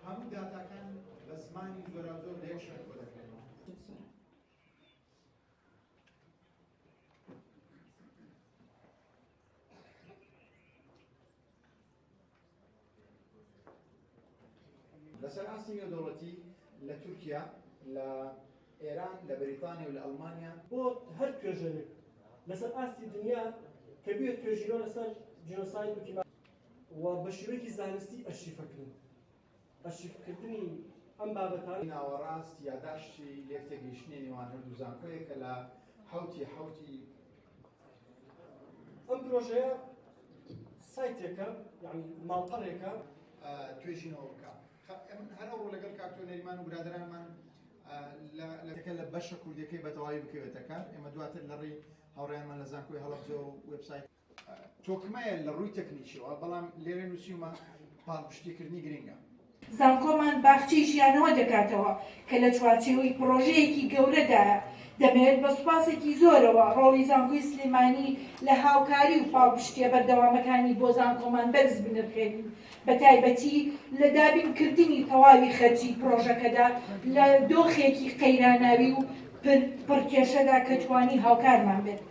هەموو داتاکان بە زمانی جۆراوجۆر لە یەک شوێن کۆدەکرێنەوە. لەسەر ئاستی نێودەوڵەتی لە تورکیا، لە ئێران، لە بەریتانیا و لە ئەڵمانیا. بۆ هەر توێژەرێک لەسەر ئاستی دنیا کە بێت توێژینەوە لەسەر جینۆساید و کیما و بە شێوەیەکی زانستی ئەرشیفەکردن ئەرشیفکردنی ئەم بابەتانە. ناوەڕاست یاداشتی لێکتێگەیشتنی نێوان هەردوو زانکۆیە کە لە حەوتی حەوتی. ئەم پرۆژەیە سایتێکە یانی ماڵپەڕێکە. توێژینەوە بکا. من هەر ئەوڕۆ لەگەڵ کاک تۆ نەریمان و برادەرانمان لە لە بەشە کوردیەکەی بە تەواوی بکەوێتە کار ئێمە دواتر لە ڕێی هاوڕێیانمان لە زانکۆی هەڵەبجە و وێبسایت تۆکمەیە لە ڕووی تەکنیکیەوە بەڵام لێرە نووسیومە پاڵپشتیکردنی گرنگە. زانکۆمان باخچەی ژیانەوە دەکاتەوە کە لە چوارچێوەی پڕۆژەیەکی گەورەدایە، دەمەوێت بە سوپاسێکی زۆرەوە ڕۆڵی زانکۆی سلێمانی لە هاوکاری و پاڵپشتییە بەردەوامەکانی بۆ زانکۆمان بەرز بنرخێنین، بەتایبەتی لە دابینکردنی تەواوی خەرجی پڕۆژەکەدا لە دۆخێکی قەیراناوی و پڕکێشەدا کە توانی هاوکارمان بێت.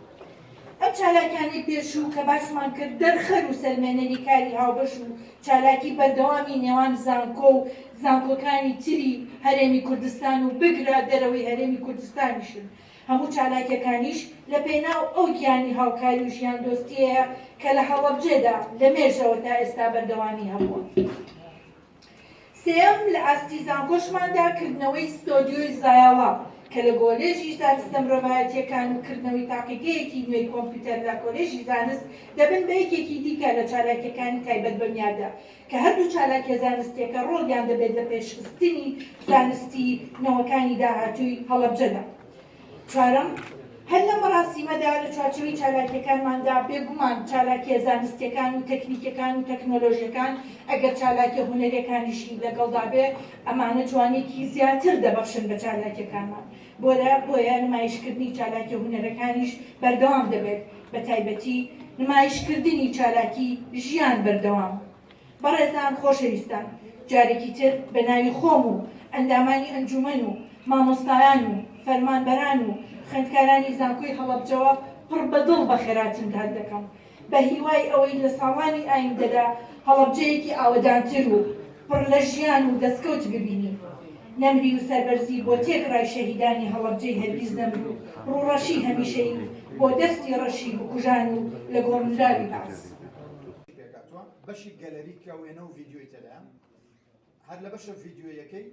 ئەم چالاکیانەی پێشوو کە باسمان کرد دەرخەر و سەلمێنەری کاری هاوبەش و چالاکی بەردەوامی نێوان زانکۆ و زانکۆکانی تری هەرێمی کوردستان و بگرە دەرەوەی هەرێمی کوردستانیشن. هەموو چالاکیەکانیش لە پێناو ئەو گیانی هاوکاری و ژیاندۆستیەیە کە لە هەڵەبجەدا لە مێژەوە تا ئێستا بەردەوامی هەبووە. سێیەم، لە ئاستی زانکۆشماندا کردنەوەی ستۆدیۆی زایەڵە کە لە گۆلێژی زانستە مرۆڤایەتییەکان و کردنەوەی تاقیگەیەکی نوێی کۆمپیوتەر لە کۆلێژی زانست دەبن بە یەکێکی دیکە لە چالاکییەکانی تایبەت بەم یادە کە هەردوو چالاکییە زانستییەکە ڕۆڵیان دەبێت لە پێشخستنی زانستی نەوەکانی داهاتووی هەڵەبجەدا. چوارەم، هەر لەم مەراسیمەدا لە چوارچێوەی چالاکییەکانماندا بێگومان چالاکییە زانستییەکان و تەکنیکیەکان و تەکنۆلۆژیەکان ئەگەر چالاکیە هونەریەکانیشی لەگەڵدا بێ ئەمانە جوانیەکی زیاتر دەبەخشن بە چالاکیەکانمان بۆرە بۆیە نمایشکردنی چالاکیە هونەرەکانیش بەردەوام دەبێت بەتایبەتی نمایشکردنی چالاکی ژیان بەردەوام بەڕێزان خۆشەویستان جارێکی تر بە ناوی خۆم و ئەندامانی ئەنجومەن و مامۆستایان و فەرمانبەران و خوێندکارانی زانکۆی هەڵەبجەوە پڕ بە دڵ بەخێراتنتان دەکەم بە هیوای ئەوەی لە ساڵانی ئایندەدا هەڵەبجەیەکی ئاوەدانتر و پڕ لە ژیان و دەستکەوت ببینین. نەمری و سەربەرزی بۆ تێکڕای شەهیدانی هەڵەبجەی هەرگیز نەمر و ڕووڕەشی هەمیشەیی بۆ دەستی ڕەشی بکوژان و لەگۆڕنراوی بەعس. پێکهاتووە بەشی گەلەری کە وێنە و ڤیدیۆی تێدایە هەر لە بەشە ڤیدیۆیەکەی.